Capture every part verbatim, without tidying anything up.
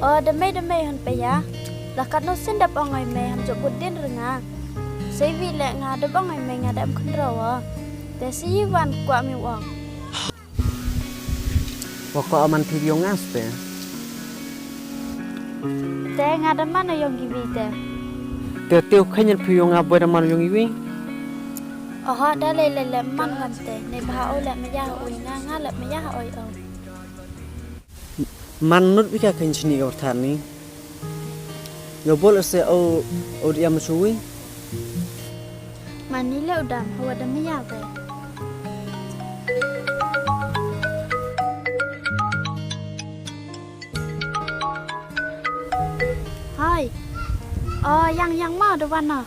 O, da mei da mei hon paya. La katno sin dap ong oi mei ham jop bud din re nga. Sei wi le nga dap ong oi mei nga dap em khun rawa. Te si wan kwah mi wang. Wa kwah man phi yong nga ste. Te nga da man yong ki wi te. Te te u khanyan phi yong nga boi da man yong i wi. Oho, da le le le man ngam te. Ne bha o le maya oi nga, nga le maya oi o. Man nut wi ka khan chini ka warthat ni. Yo bol se o, o dia ma chuwi. Man ni le u dam, hawa dam ya te. Hai. O, yang, yang ma da wan na.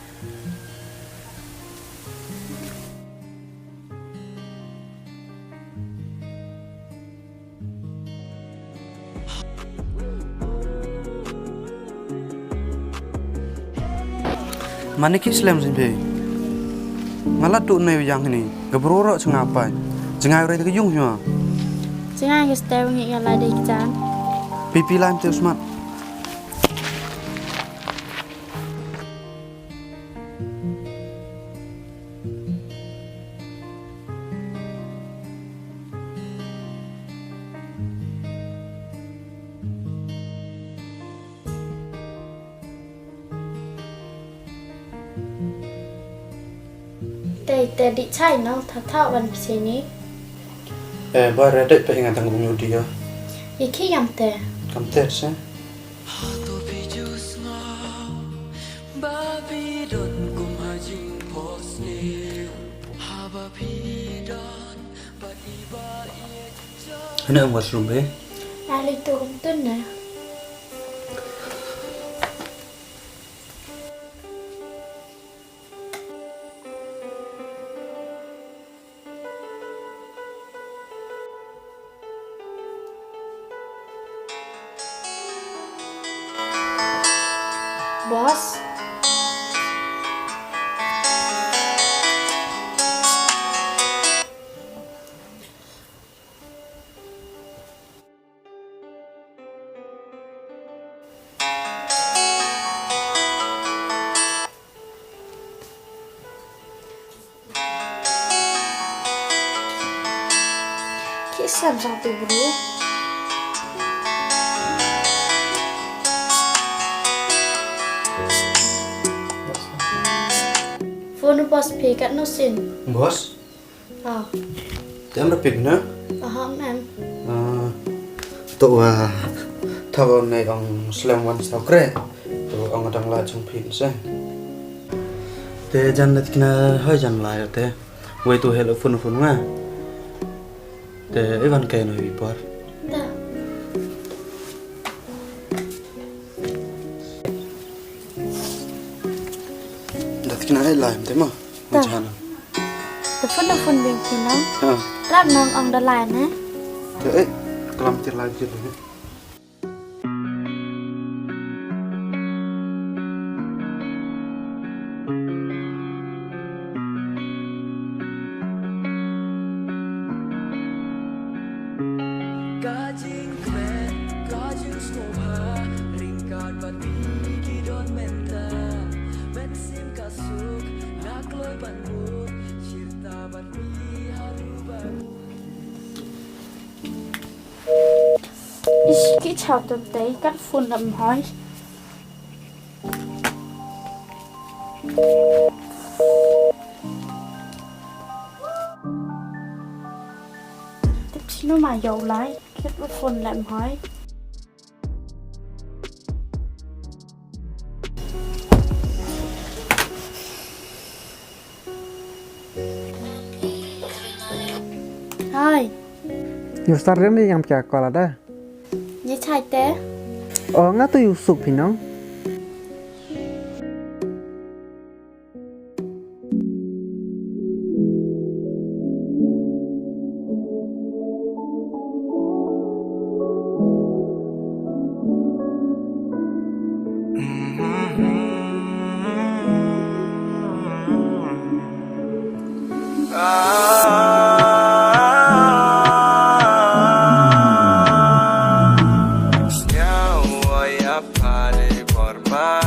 Mane ki slem sin phi. Nga la tu ne yang ni. Ga bru ro changa pai. Changa re ka yung hima. Changa ga ste ngi nga la de ki chan. Pipi lam te smat. Te, te di chai no, tha tha wan phi ni. Eh, ba re dek pe nga tang kum yudi ya. Ye ki yam te. Kam te se. Hana washroom be? Ali tu kum tun na. Boss. Ki sam sa tu bro. Phone boss phi kat no sin. Boss? Ah. Te em rapid na? Aha, ma'am. Ah, to wa, thaw ne ong slem wan saw kre. To ong dang la chung phin se. Te jan na tikna hoi jan la ya te. Wei tu hello phone phone nga. Te iwan kai no wi por. Da. Da tikna ai lai te ma. Da. Majan. Da phone da phone bing phone na. Ha. Rap nong ong da lai ne. Da eh, kalam tir lai tir ne. Ka jingkmen, ka jingsngewbha, ryngkat bad mi ki don mynta. Mynsiem ka suk, nga kloi ban mut, chirta bad mi haru baru. Ish, ki chap tam tei, kat phone lam hoi. Tip chinu ma yow lai, kat phone lam hoi. Hai. Yo star dem ni yang pia kola da. Ni chai te. Oh, nga tu yu suk phi nong.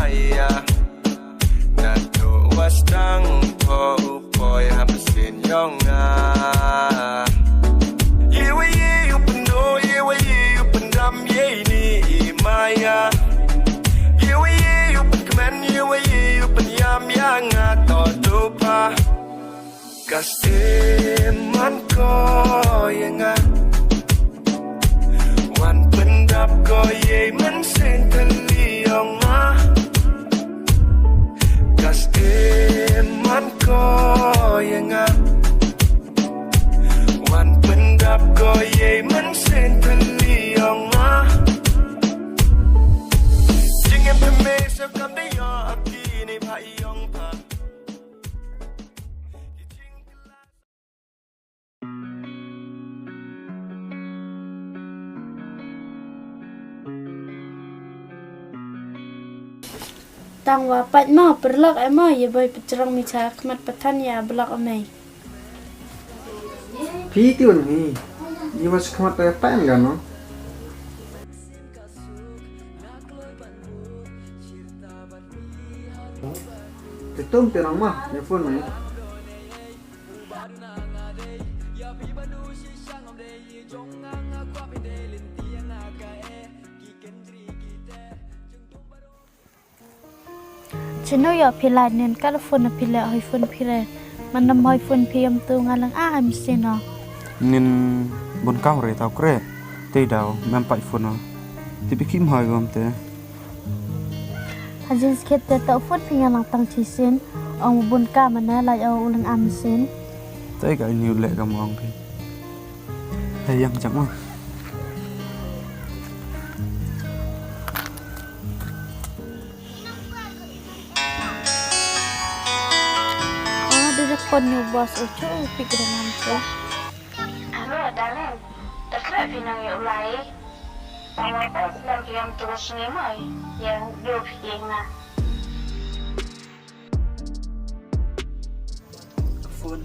Aya, na tu wa sdang pho u poi ha mynsiem yong nga. Ye wa ye u pyndoh, ye wa ye u pyndam, ye ini i maya. Ye wa ye u pynkmen, ye wa ye u pynyam ya nga, to tu pha. Ka sdang man ko ya nga. Wan pyndap ko ye mynsiem tylli yong nga. Ka sdang man ko ya nga. Wan pyndap ko ye mynsiem tylli yong nga. Jingim pynmih sa kam da yoh, a ki ni bha yong pha. Tang wa pait mo, pyrlok e mo, ye boi pyrchang mi cha khmat pathan ya blok e mei. Phi ti wan hi, ye wa khmat e pait ka no. Te tum te rang ma, ye phone mei. Chinu yoh phi lai nin, ka phone phi le, hoi phone phi re. Man nam hoi phone phi yam tu nga lang a am sino. Nin bun kau re tau kre. Te daw, mem pait phone o. Te bi kim hoi gom te. Hajin skit te tau phone phi nga lang tang chi sin. Ong bun ka mana lai o u lang am sin. Te ka ini u le ka mo ong phi. Hei yang chang o. Oh, da phone ni u boss u chu u pick da ngam ko. Hello, darling. Da khreh phi nang yoh lai. Tang wa pait lam ki yam tu sngi mai. Yang yoh phi nga. Phone.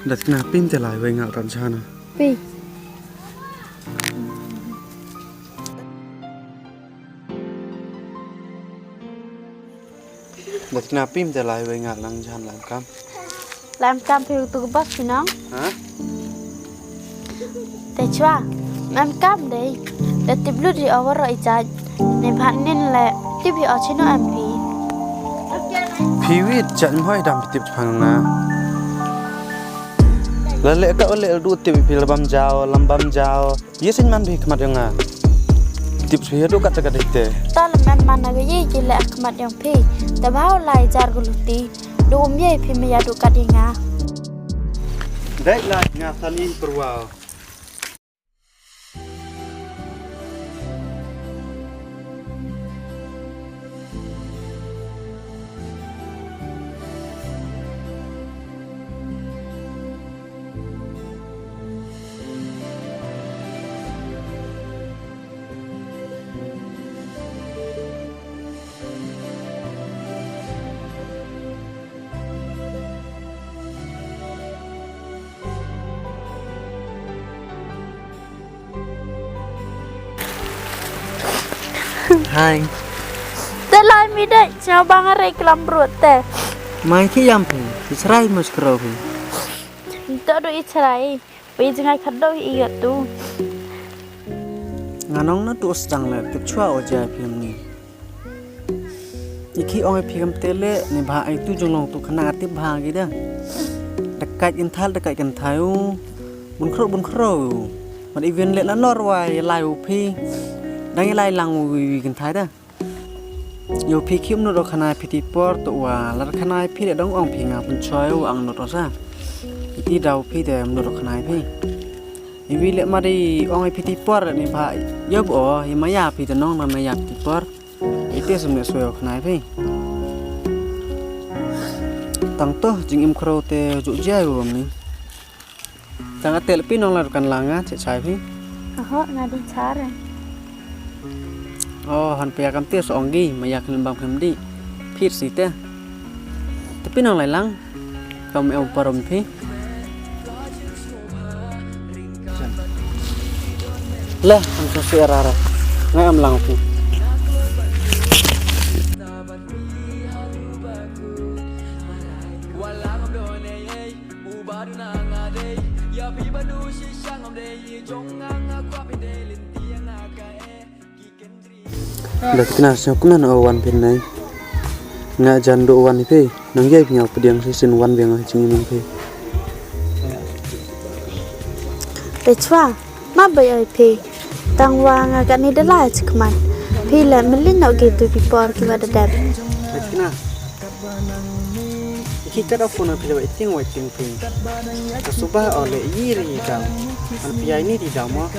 Dat kna pim te lai wei nga ran chana. Pi. Dat kna pim te lai wei nga lang jan lang kam. Lam kam phi tu bas phi nong. Ha? Te chwa, mem kam dei. Te tip lut ri awar i jaj. Ne bhan nin le, tip hi o chino em phi. Phi wit jaj mhoi dam tip phang na. La le ka o le du tip phi la bam jao, lam bam jao. Ye sin man phi khmat yong nga. Tip phi du kat kat te. Ta la mem man na ye ye le khmat yong phi. Te bhau lai jar guluti. Du um ye phi me ya du kat ye nga. Dai lai nga than in perwa. Hai. Te lai mi dei, chna bang are klam brut te. Mai ki yam phi, i chrai mo skro phi. Nto do i chrai, wi jngai khaddo i yot tu. Nga nong na tu sdang le, tu chwa o jai phi ni. I ki ong i phi kam te le, ni bha i tu jong long tu khana tip bha ki da. Dakai kin thal, dakai kin thai u. Bun khro, bun khro u. Mat i wen le la nor wa i lai u phi. Dang i lai lang u wi, wi kin thai da. Yow phi ki um nut o khana phi ti por to wa, la khana phi le dang ong phi nga pun choi u ang nut o sa. I ti daw phi te um nut o khana phi. I wi le ma di ong i phi ti por ni bha yow o, i ma ya phi te nong na ma ya phi ti por. I te sum ne soi o khana phi. Tang to jingim khro te ju jai u ni. Tang atel phi nong la dukan lang a, che chai phi. Aho, nga di char. Oh, han pia kam te so ong gi, ma yak lim bam kham di. Phir si te. Te phi nong lai lang. Kam em parom phi. Le, am sa si ara ra. Ngai am lang phi. Datikna, sñiaw kumno o wan phi nai. Nga jan du wan i phi. Nang yei phi nga pdiang si sin wan biang i ching i nang phi. Te chwa, ma bai oi phi. Tang wa nga ka ni da la chikmat. Phi le melin no ki tu pi por ki wa da dep. Datikna. Ki ka da phone phi le waiting, waiting phi. Ka suba o le i ri i dam. An phi ai ni di dam mo.